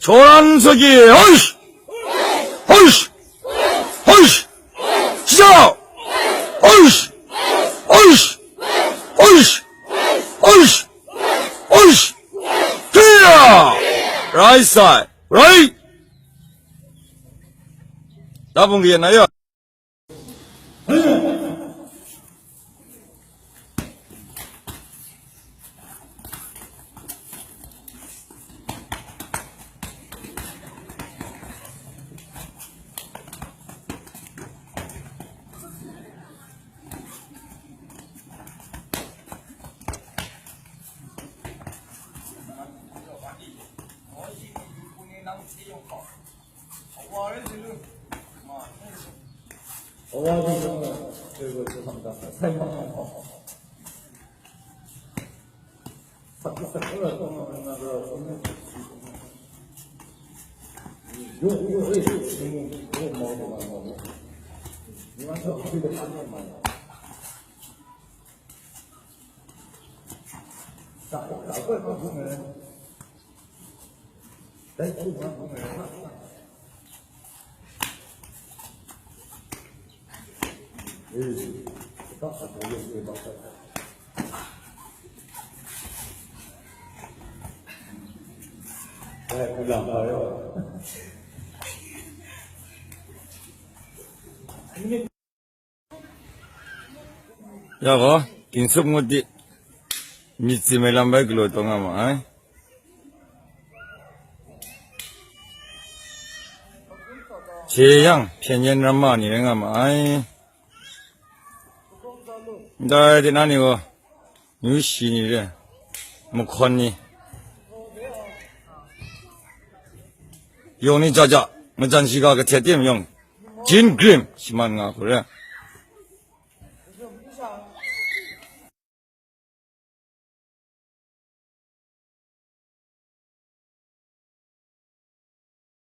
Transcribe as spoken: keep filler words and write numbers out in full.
Koran saki, hoish! Hoish! Hoish! Shijao! Hoish! Hoish! Hoish! Hoish! Hoish! Kaya! Rai sai! Rai! Tabung kaya na ya? Ya gaw, ginsup ngut di, myit tsim ai lam bai galaw taw nga ma ai. Hkye yang, hpyen yen ramma ni rai nga ma ai. Ndai de na ni gaw, nyu shi ni re, mahkawn ni, yawng ni ja ja, majan shiga kahtet tim yawng, jin grim, shi man nga hku re.